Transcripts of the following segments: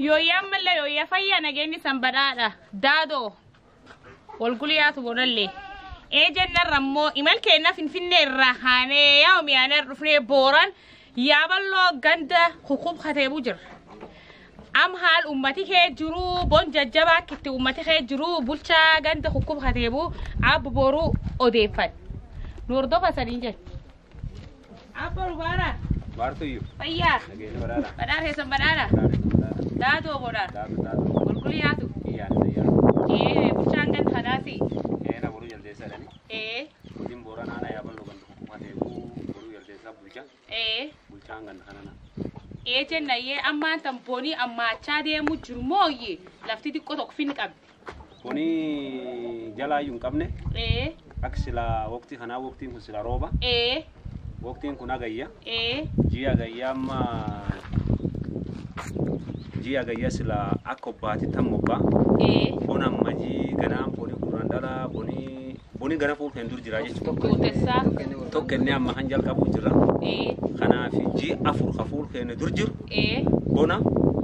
Yooyyaa ammallee yooyyaa fayyaa nageenyi san badhaadha. Daadoo walguliyaatu bonallee. Ee jennarra immoo imal keenna Finfinnee irraa haanee yaa mi'aanar dhufnee Booran Yaaballoo ganda kukub kateebu jira. Am haal ummati kee jiru bon jajjabaa kitti ummati kee jiru bulchaa ganda kukub kateebu abbu boruu odeeffat. Nu hordofa sadiin jedhu. Abbo Rubaaraa. Baartuyyu. Fayyaa. Nageenya badhaadha. Badhaa keessan badhaadha. Badhaadha. Daadoo bodhaan. Daadoo daadoo. Qulqulliyaatu. Iyyaan sayyaa. Ee bulchaan ganda kanaasi. Eena boruu jaldeessaa jedhani. Ee. Godin Booranaa aanaa Yaaballoo ganda kukumateebu boruu jaldeessaa bulcha. Ee. Bulchaan ganda kanana. Ee jenna yee ammaan tan bonii ammaachaa deemu jiru mooyye lafti xiqqoo tokko finni qabdi. Bonii jalaayyuu hin qabne. Ee. Akka silaa waqtii kanaa waqtiin kun sila rooba. Ee. Waqtiin kun hagayya. Ee. Ji'a hagayyaa amma ji'a hagayyaa sila akka obbaatitti hamma obbaa. Ee. Bona amma jii ganaan bonii gurraan dhala bonii bonii gana fuulkeen dur jira jechuudha. Guutessaa. Tokko inni amma kan jalqabu jira. Ee. Kanaaf ji'a 4 ka fuulkeen dur jiru. Ee. Bona.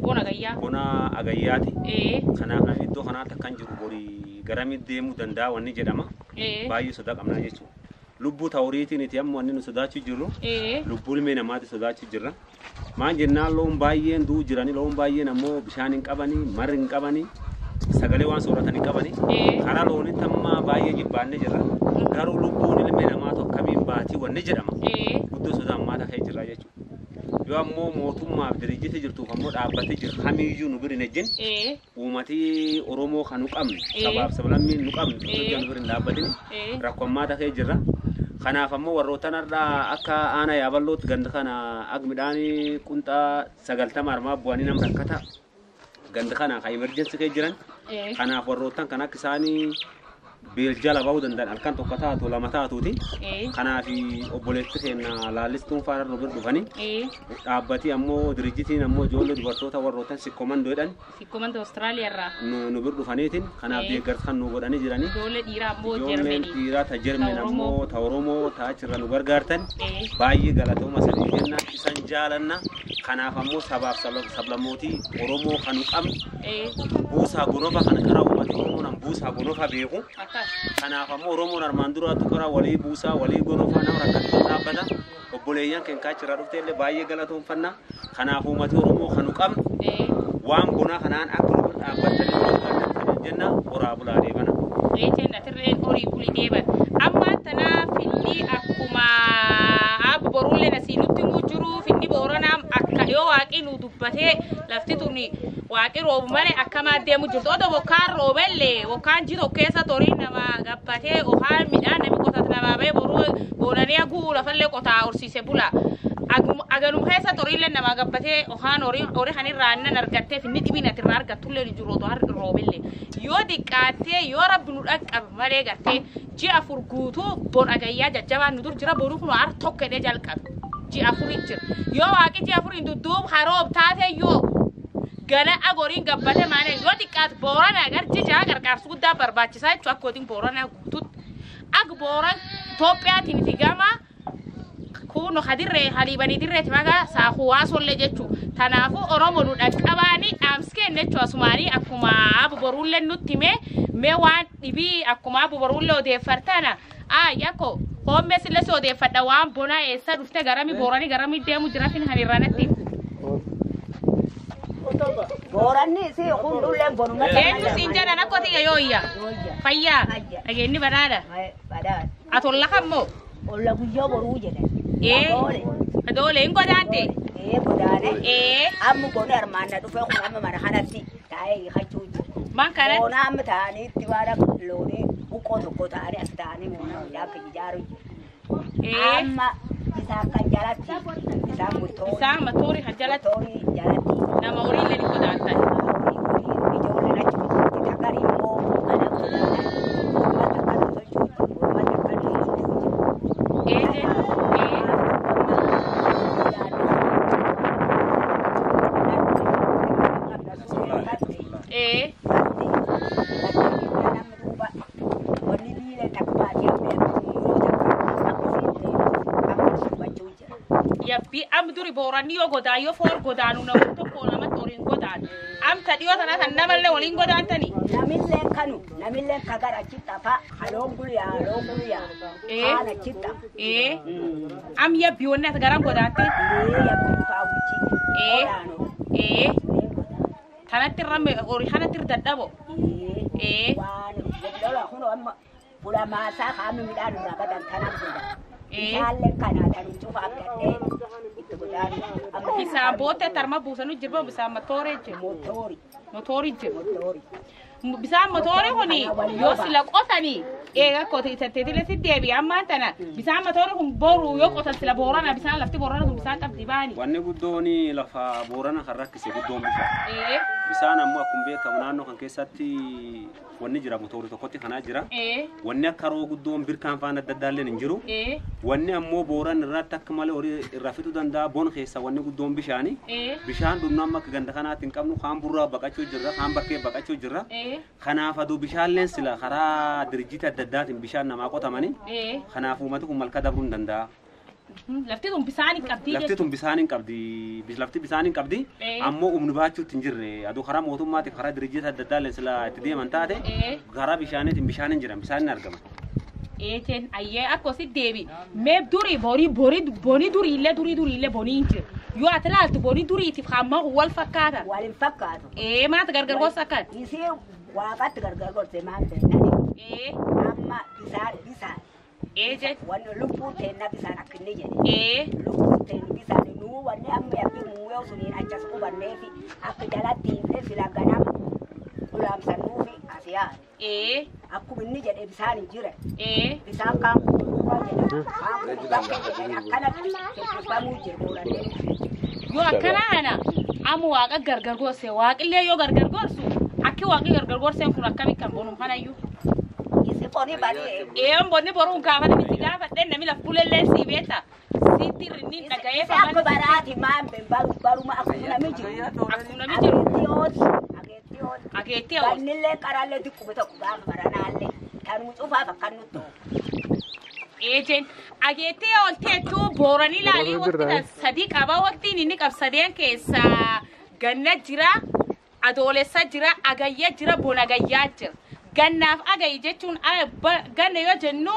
Bona hagayyaa. Bona hagayyaati. Ee. Kanaaf namni iddoo kanaatti akkan jiru borii garamitti deemuu danda'a wanni jedhama. Ee. Baay'ee sodaa qabnaa jechuudha. Lubbuu ta'uriitiin itti amma wanni nu sodaachuu jirru. Ee. Lubbuu ilmee namaatti sodaachuu jirra. Maan jennaan loon baay'een du'uu jiranii loon baay'een ammoo bishaan hin qabanii marri hin qabanii sagalee waan sooratan hin qabanii. Ee. Karaa loonitti amma baay'ee jibbaannee jirra. Garuu lubbuun ilmee namaa tokko kamiin baatii wanni jedhama. Ee. Guddoo sodaa ammaa ta'ee jirra jechuudha. Yoo ammoo mootummaaf dirijjiti jirtuuf ammoo dhaabbatee jiru kamiiyyuu nu bira hin ejjin. Ee. Uummatii Oromoo kan nu qabnu Ee. sabaaf sablammiin nu qabnu Ee. hojii nu bira hin dhaabbatin Ee. rakkoo ammaa ta'ee jirra. Kanaaf ammoo warroota har'aa akka aanaa Yaaballootti ganda kana akka midhaan qunxaa 90 armaa bu'anii nama rakkata. Ganda kana kan emergency kee jiran. Ee. Kanaaf warroottan kan akka isaanii beeljala bahuu danda'an halkan tokko taatu lama taatuuti. Ee. Kanaaf obboleetti keenya laallistuun faana nu bira dhufanii. Ee. Dhaabbatii ammoo dirijjitiin ammoo ijoollee dubartoota warroottan sikkomandoo jedhan. Sikkomandoo Awustiraaliyaa irraa. Nu bira dhufaniitiin kanaaf Ee. deeggarsa kan nu godhanii jiranii. Ijoollee dhiiraa ammoo Ijoolleen Jarmanii. dhiiraa ta Jarmen Ta Oromoo. ammoo ta Oromoo ta achirra nu gargaartan. Ee. Baay'ee galatooma sanii jenna isan jaalanna. Kanaaf ammoo sabaaf sablammootii Oromoo kan nu qabnu. Ee. Buusaa gonofa kan karaa uummata Oromoo nan buusaa gonofa beeku. Akkas. Kanaaf ammoo Oromoon armaan duraatti karaa walii buusaa walii gonofa nama rakkate dhaabbata. Obboleeyyan keenya achirraa dhufte illee baay'ee galatoomfanna. Kanaaf uummati Oromoo kan nu qabnu. Ee. Waan bonaa kanaan akka nu bira dhaabbatanii nu gargaartan jenna horaa bulaa deebana. Ee jenna tirreen horii bulii deeban. Amma tanaaf inni akkuma abbo boruullee nasii nutti himuu jiru finni Booranaa akka yoo waaqii nu dubbatee lafti tuni waaqii roobu malee akkamaa deemu jirtu. Odoo bokkaan roobellee bokkaan jiru keessa torii nama gabbatee ohaan midhaan namni qotatu namaa bahee boruu boonanii haguu lafallee qotaa horsiise bula. Aganuma keessa toriillee nama gabbatee ohaan horii kan irraa aannan argattee finni dhibiin ati irraa argattullee ni jiru odoo har'i roobellee. Yoo diqqaattee yoo rabbi nu dhaqqabe malee gartee ji'a 4 guutuu bon agayyaa jajjabaan nu dur jira boruu kun har tokko hidhee jalqabe. Ji'a 4 jira. Yoo waaqi ji'a 4 hin dudduub haroob taate yoo gana agoriin gabbate malee yoo xiqqaate Booranaa gar jijaa gargaarsa guddaa barbaachisaa jechuudha akka hotiin Booranaa guututti. Ak Booran Itoophiyaatiin itti gama kuno hadirree haliibanii dirreeti magaa saakuu waasollee jechuudha. Kanaafuu Oromoo nu dhaqqabaanii dhaamsi kenna jechuudha asumaanii akkuma abu boruullee nutti himee mee waan dhibii akkuma abu boruullee odeeffartana. Aa yakko hoomee sillee si odeeffadha waan bonaa eessa dhufte garami Booranii garami deemu jira fin hanirranatti. Booranni si hundullee bonuma. Eenyu siin jedhan akka tiyya yooyya. Yooyya. Fayyaa. Fayyaa. Dhageenyi badhaadha. Badhaadha. Ati olla kammoo? Olla guyyoo boruu jedhan. Ee. Adoole. Adoole hin godaante? Ee godaane. Ee. Amma boni armaan na dhufee kun amma mana kanatti taa'ee hiikachuu jira. Man kanatti? Boona amma taa'anii itti waan akka loonii buqqoo tokko taa'anii as taa'anii moona midhaan kan ijaaru jira. Ee. Amma isaan kan jalatti isaan murtoo. Isaan matoorii kan jalatti. Murtoorii jalatti. Nama horii illee ni godaantan. Ijoolleen achi jirti takar immoo mana godhatan. Uummata kan tolchuu jiru. Uummata kan tolchuu jiru. Ee jenna. Ee. Ee. Yabbii amma dura Duri Booranni yoo godaan yoo foor godaanu nama tokko namatti horiin godaan. Amta dhiyoo tana kan namallee waliin godaantani. Namillee kanu namillee kagar achitti hafa haloon guyyaa haloon guyyaa kaan achitti hafa. Am yabbi wanni ati garan godaante. Yabbi faawwichi. Kanatti irra horii kanatti irra dadhabo. Waan lola kun amma fuula maasaa qaamni midhaan irraa badan kanaaf godha. Isaallee kanaa tanuu cufa abdadhee itti godaanu. Bisaan boottee tarma buusanii jirba bisaan motooree jira. Motoori. Motoori jira. Motoori. Bisaan motoori kuni yoo sila qotanii eega kote itatteetile si deebi ammaan tana bisaan motoori kun boru yoo qotan sila Boorana bisaan lafti Boorana kun bisaan qabdi baani. Wanni guddoon lafa Boorana kan rakkise guddoon bishaan. Bisaan ammoo akkuma beekamu naannoo kan keessatti wanni jira motoori tokkotti kanaa jira. Wanni akka roo guddoon birkaan faana adda addaalleen hin jiru. Wanni ammoo Booran irratti akka malee horii irraa fixuu danda'a bon keessa wanni guddoon bishaani. Bishaan dhumna amma akka ganda kanaatti hin qabnu kaan burraa baqachuu jirra kaan bakkee baqachuu jirra. Kanaaf aduu bishaanleen sila karaa dirjita adda addaatiin bishaan namaa qotamani. Kanaaf uummati kun malka dabruu hin danda'a. Lafti tun bishaan hin qabdi. Lafti tun bishaan hin qabdi. Lafti bishaan hin qabdi. Ammoo humni baachuutti hin jirre. Aduu karaa mootummaatiif karaa dirjita adda addaalleen sila itti deeman taate karaa bishaaniitiin bishaan hin jiran bishaan hin argaman. Eeteen ayyee akka osi deebi. Mee durii borii borii bonii duriillee durii duriillee bonii hin jiru. Yoo ati ilaaltu bonii duriitiif hamma wal fakkaata. Wal hin fakkaatu. Maata gargar gosa akkan. Isii waaqatti gargar gorse maal jennani. Amma bisaan bisaan. Wanni lubbuu teenna bisaan akka inni jedhe. Lubbuu teenna bisaan nuu wanni amma yabbi muuyoo suniin achas qubanneefi akka jalatti illee sila ganama ulaamsannuufi as yaa'e. Akkuma inni jedhe bisaan hin jire. Bisaan kaan kunuunfaa jedha. Kaan kunuunfaa jedhan akkanatti firfirfamuu jiru Boorannee. Yoo akkana ana amma waaqa gargar gorse waaqillee yoo gargar gorsu akki waaqi gargar gorseen kun akkami kan bonum kanayyuu. Isi boni bari. Bonni boruun gaafata miti gaafadheen namni laf bulellee sii beekta. Sitti rinni dhaga'ee Isi akka baraati maan ben baru baruma akkuma nami jiru. Akkuma nami jiru. Ageetti ooti. Ageetti ooti. Ageetti ooti. Gannillee qaraallee dikkuma tokko gaafa baranaallee kanuu cufaaf akkan nutti oofu. Eejen ageettee oolteettu Booranii laalii waqtii sadii qaba waqtiin inni qabsadeen keessa ganna jira adoolessa jira agayya jira bona gayyaa jira. Gannaaf agayi jechuun ganna yoo jennu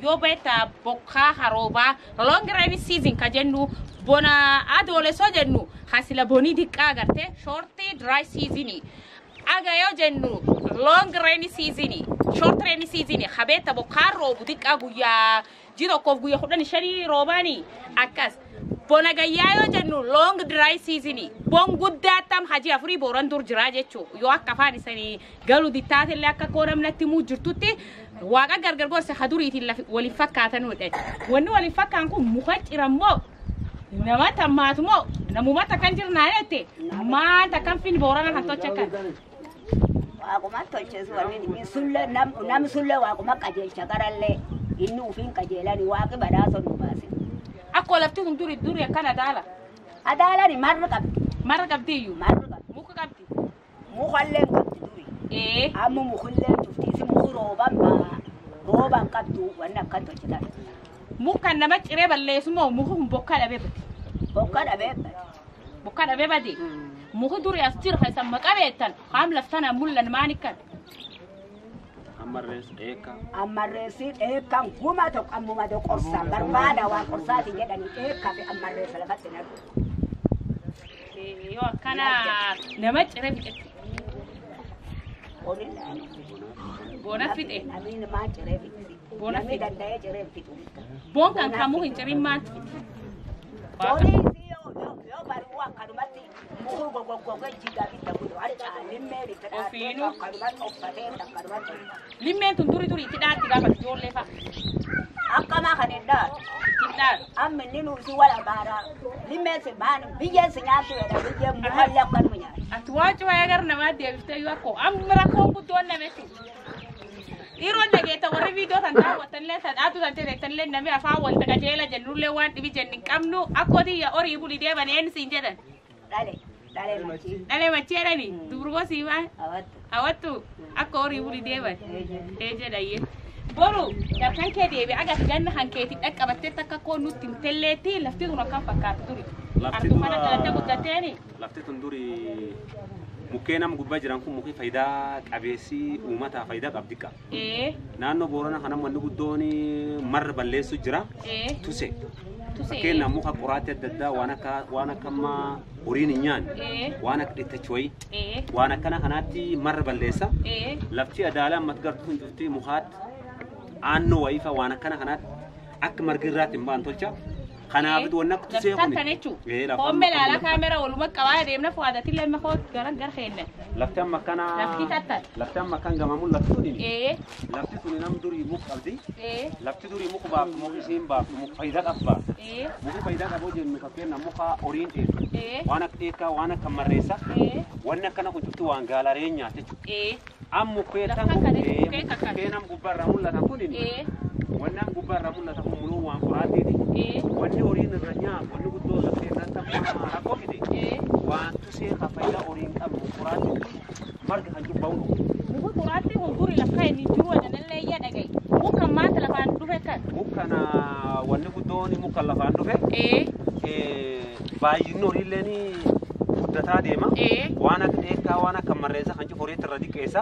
yoo beekta bokkaa haroobaa long rainy season ka jennu bona adoolessoo jennu hasila bonii diqqaa agarte short dry season. Aga yoo jennu long rainy season short rainy season habeeta bokkaan roobu diqqaa guyyaa ji tokkoof guyyaa 15 roobaani akkas. Bona gayyaa yoo jennu long dry season bon guddaa tam haji afurii Booran dur jiraa jechuu yoo akka afaan isanii galu dittaatellee akka koo namnatti muu jirtutti waaqa gargar gorse haduriitiin waliin fakkaatanudha. Wanni waliin fakkaan kun muka cirammoo nama tammaatu moo namumata kan jirnaa jette maanta kan fin Boorana kan tolche kan. Waaquma tolcheesu wanni sullee nam sullee waaquma qajeelcha garallee inni ufiin qajeelani waaqi badhaasa nu baase. Akkoo lafti kun duri duri akkana adaala. Adaalani marra qabdi. Marra qabdi iyyuu. Marra qabdi. Muka qabdi. Mukallee qabdi duri. Amma mukullee cufti isi muku rooban baa rooban qabdu wanni akkan tolchitan. Muka nama ciree balleessu moo muku kun bokkaa dhabee bade. Bokkaa dhabee bade. Bokkaa dhabee bade. Muki duri as jira kan isaan maqaa beektan qaam laftanaa mul'an maani kan. Ammarrees dheekka. Ammarreessi dheekkan guma tokko ammuma tokko qorsaa barbaada waan qorsaati jedhanii dheekkaa fi ammarreessa lafatti naqu. Yoo akkana nama ciree fixetti. Bona fixe. Namni maan ciree fixi. Bona Namni fixe. danda'ee ciree fixu. Boon kan kamuu hin cirin maanti fixe. Booni yoo bari'uu akkanumatti mukuu gogoggogee jigaa bitta godhu harca limmeen itti dhaabdee Ofiinuu. akkanumatti uffatee akkanumatti uffata. Limmeen tun durii durii itti dhaatti gaafa ijoollee fa'a. Akkamaa kan hin dhaatu. Itti dhaatu. Amma inni nuusi wal abaaraa limmeen si maan biyyeen si nyaattu jedha biyyeen mukallee akkanuma nyaata. Ati waan cufa gara namaa deebiftee yoo akkoo amma rakkoon guddoon nametti. Dhiiroon dhageetta warri viidiyoo tan daawwattanillee tan dhaatu tan teettanillee namni afaan wal qajeela jennullee waan dhibi jenni hin qabnu akkootii yaa horii bulii deeman eenyu siin jedhan. Dhale dhale machii. Dhalee machii jedhani durboo siimaa Hawattu. hawattu akka horii bulii deeman. Ee jedhayyee. Boru garkan kee deebi agas ganna hankeetii dhaqqabattee takka koo nutti hin telleetti lafti sun akkam fakkaatu duri. Artuu kana dhalattee guddatteeni. Lafti tun duri mukkeen amma gubbaa jiran kun mukii faayidaa qabeessi uummataaf faayidaa qabdi qaba. Naannoo Boorana kana wanni guddoon marra balleessu jira. Tuse. Fakkeenyaaf muka qoraattii adda addaa waan akka ammaa horiin hin nyaanne, waan akka dhittachi wayii, waan akkana kanaatti marra balleessa. Lafti adaalee ammatti gartuu kun cufti mukaatti aannoo wayii fa'a waan akkana kanaatti akka margi irraatti hin ba'an tolcha. Kanaaf wanni akka tusee Lafti kan jechuun. Koomme laala kaameraa waluma qabaa deemna fuwaadatillee amma koo gara gara keenya. Lafti amma akkana. Lafti tattan. Lafti amma akkan gamamuun lafti tuni. Lafti tuni nam durii muk qabdi. Lafti durii muku baaftu, muki isiin baaftu muk faayidaa qabba. Muki faayidaa qabu jennu fakkeenyaaf muka horiin dheedu. Waan akka dheekaa, waan akka marreessa. Wanni akkana kun cufti waan gaalaree nyaata jechuudha. Amma mukkeen mukkeen amma gubbaarraa mul'atan kun, wanni amma gubbaarraa mul'atan kun muluu waan qoraattiiti. Wanni horiin irra nyaatu, wanni guddoo laftee irratti amma rakkoo fide, waan tusee ka faayidaa horiin qabu qoraattiin marga kan cubba'u. Muka qoraattii kun duri lafa inni jiru anallee iyya dhagaye. Muka maanta lafaan dhufe kan. Mukana wanni guddoon muka lafaan dhufe baay'inni horiilleen guddataa deema. Waan akka dheekkaa, waan akka marreessa kan cufu horiitti irra xiqqeessa.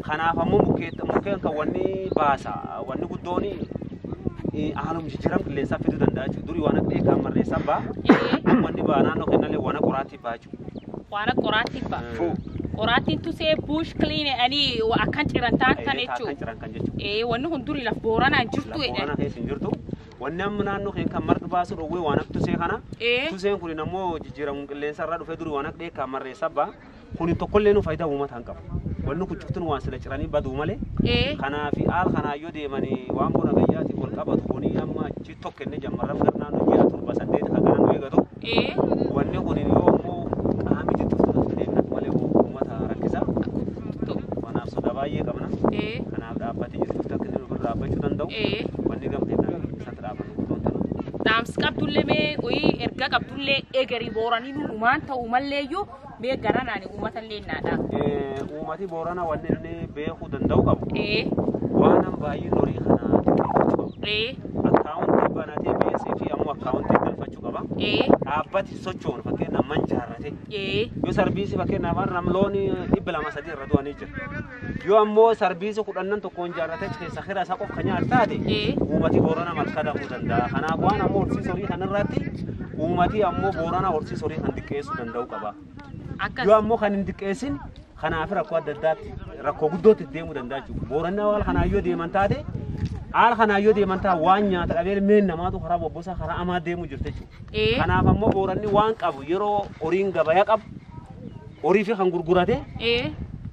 Kanaaf ammoo mukkeen kan wanni baasa wanni guddoon haaluma jijjiirama qilleensaa fiduu danda'a jechuudha. Durii waan akka dheekkaa marreessaa ba'a. Wanni ba'a naannoo kennallee waan akka qoraattii ba'a jechuudha. Waan akka qoraattii ba'a. Qoraattiin tusee bush clean jedhanii akkan ciran ta'an kan Akkan jechuudha. ciran kan jechuudha. Wanni kun durii laf Booranaan jirtu Lafa jedhan. Booranaa keessa hin jirtu. Wanni amma naannoo keenya kan marga baasu dhowwee waan akka tusee kana. Tuseen kun ammoo jijjiiramuun qilleensa irraa dhufee durii waan akka dheekkaa marreessaa ba'a. Kun tokkollee nu faayidaa uummataa hin qabu. Wanni kun cuftuun waan sila ciranii baduu malee. Kanaaf haala kanaa yoo deemanii waan bona gayyaatiin wal qabatu bonii amma achi tokko inni jammarram gara naannoo ji'a 7 8 kan gara nu eegatu. Wanni kun yoo ammoo qaamni jirtu deemnatu malee uummata rakkisa. Kanaaf sodaa baay'ee qabna. Kanaaf dhaabbatee jirtu akka inni ofirra dhaabbachuu danda'u. Wanni gamtee isatti dhaabbannu guddoon tana. Dhaamsi qabdullee mee wayii erga qabdullee egerii Booranii nu dhumaan ta'u malleeyyuu mee gara naani uummatallee naadha. Uummati Booranaa wanni inni beekuu danda'u qabu. Waan amma baay'een horii kana xiqqeeffachuu qabu. Akkaawuntii banatee beesee fi ammoo akkaawuntii galfachuu qaba. Dhaabbati socho'uun fakkeenyaaf man jaarrate. Yoo sarbiisii fakkeenyaaf har'a nam loon 200 300 irra du'anii jira. Yoo ammoo sarbiisii kudhannan tokkoon jaarrate achi keessa hira isaa qofa kan nyaatu taate, uummati Booranaa malkaa dhabuu danda'a. Kanaaf waan ammoo horsiisa horii kanarratti uummati ammoo Booranaa horsiisa horii kan xiqqeessuu danda'u qaba. Akkas. Yoo ammoo kan hin xiqqeessin kanaaf rakkoo adda addaatti rakkoo guddootti deemuu danda'a jechuudha. Booranni haala kanaan yoo deeman taate, haala kanaan yoo deeman taate, waan nyaata dhabee meen namaatu karaa bobbosaa karaa amaa deemuu jirti jechuudha. Kanaaf ammoo Booranni waan qabu yeroo horiin gabaya qabu horii fi kan gurgurate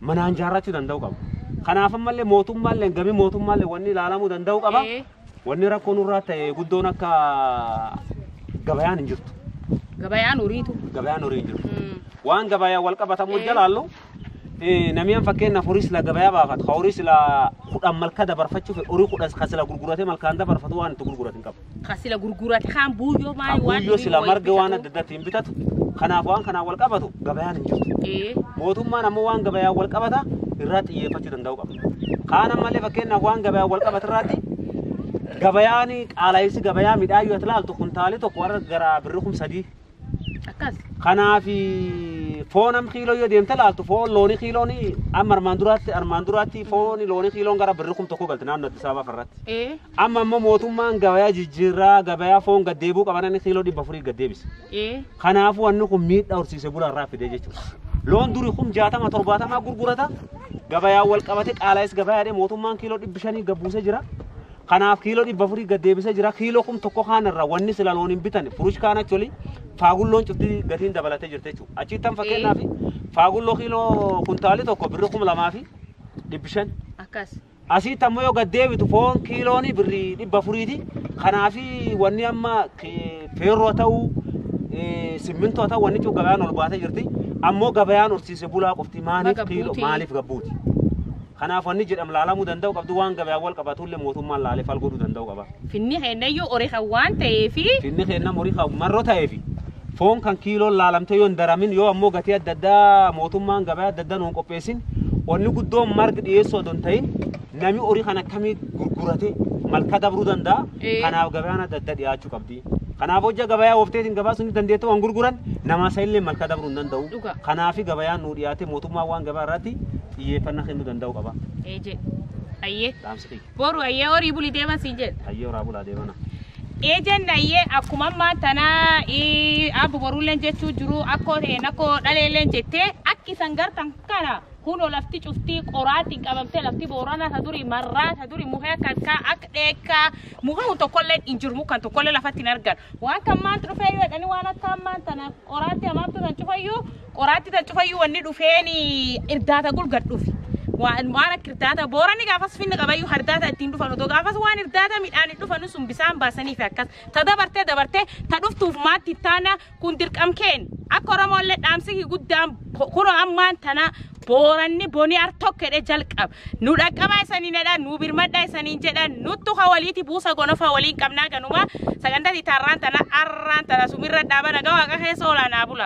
manaan jaarrachuu danda'u qabu. Kanaaf ammallee mootummaallee gamii mootummaallee wanni ilaalamuu danda'u qaba. Wanni rakkoo nurraa ta'e guddoon akka gabayaan hin jirtu. Gabayaan horiitu. Gabayaan horii hin jirtu. Waan gabayaan wal qabatamu jalaallu namni fakkeenyaaf horii sila gabayaa baafatu, horii sila 10 malka dabarfachuuf horii 10 kan sila gurguratee malkaan dabarfatu waan itti gurguratu hin qabu. Ka sila gurgurate kaan buuyyoo maali waan Buuyyoo sila marga waan adda addaatti hin bitatu. Kanaaf waan kanaan wal qabatu gabayaan hin jirtu. Mootummaan ammoo waan gabayaan wal qabata irraa xiyyeeffachuu danda'u qaba. Kaan ammallee fakkeenyaaf waan gabayaan wal qabatu irraatti gabayaan qaala'insi gabayaa midhaan yoo ilaaltu kuntaalii tokko warra gara birrii 3000. Akkas. Kanaaf foon am kiiloo yoo deemte ilaaltu foon loonii kiiloon amma armaan duraatti foon loonii kiiloon gara birrii 1000 galte naannoo Addis Ababaa irratti. Amma ammoo mootummaan gabayaa jijjiirraa gabayaa foon gaddeebuu qaban inni kiiloo 400 gaddeebise. Kanaafuu wanni kun miidhaa horsiise bulaa irraa fidee jechuudha. Loon durii 60,000 70,000 gurgurata. Gabayaan wal qabate qaala'is gabayaadhe mootummaan kiiloo 500 gabbuusee jira. Kanaaf kiiloo 400 gaddeebisee jira. Kiiloo 1000 kaan irraa wanni sila loon hin bitan furush kaan achi oli faagulloon cufti gatiin dabalatee jirti jechuudha. Achittan fakkeenyaaf faagulloo kiiloo kuntaalii tokko birrii 2500. Akkas. Asitti ammoo yoo gaddeebitu foon kiiloon birrii 400ti. Kanaafi wanni amma feerroo ta'uu, simmintoo ta'uu, wanni cufa gabayaan ol baatee jirti. Ammoo gabayaan horsiise bulaa qofti maaliif kiiloo maaliif gabbuuti? Kanaaf wanni jedhamu laalamuu danda'u qabdu waan gabayaan wal qabatullee mootummaan laalee fal godhuu danda'u qaba. Finni keenyayyuu horii kan waan ta'eefi. Finni keenya horii kan marroo ta'eefi foon kan kiiloon laalamtee yoo hin daramin, yoo ammoo gatii adda addaa mootummaan gabayaa adda addaa nuun qopheessin, wanni guddoon margi dhiyeessuu odoo hin ta'in namni horii kan akkamii gurgurate malka dabruu danda'a. Kanaaf gabayaan adda addaa dhiyaachuu qabdi. Kanaaf hojja gabayaa oofteetiin gabaa sun dandeettu waan gurguran namaa isa illee malka dabruu hin danda'u. Kanaaf gabayaan nuu dhiyaate mootummaan waan gabaa irratti xiyyeeffannaa kennuu danda'u qaba. Eeje. Ayyee. Boru ayyee horii bulii deeman siin jedha. Ayyee horaa bulaa deemana. Eejen ayyee akkuma ammaa tanaa abbu boruulleen jechuu jiru akkoo ta'een akkoo dhaleelleen jettee akki isan gartan kana kunoo lafti cuftii qoraatiin qabamtee lafti booranaa ta durii marraa ta durii muka akka akka dheekkaa muka kun tokkollee hin jiru muka tokkollee lafatti hin argan waan kan maantu dhufee yoo jedhanii waan akka ammaan tana qoraatti hamaamtu tan cufayyuu qoraatti tan cufayyuu wanni dhufeeni irdaata gulgadhuufi. Waan akka irdaata booranni gaafas finna qabayyuu hardaata ittiin dhufan otoo gaafas waan irdaata midhaan dhufan sun bisaan baasaniif akkas ta dabartee dabartee ta dhuftuuf maatti taana kun dirqam keen akka Oromollee dhaamsi guddaan kunoo ammaan tana booranni bonii ar tokkedhe jalqaba nu dhaqqabaa isaniin jedha nu birmadhaa isaniin jedha nuttu ka waliiti buusa gonofa waliin qabnaa ganuma sagantaa taarraan tana arraan tana sumirra dhaabana gahaa waaqa keessa olaanaa bula.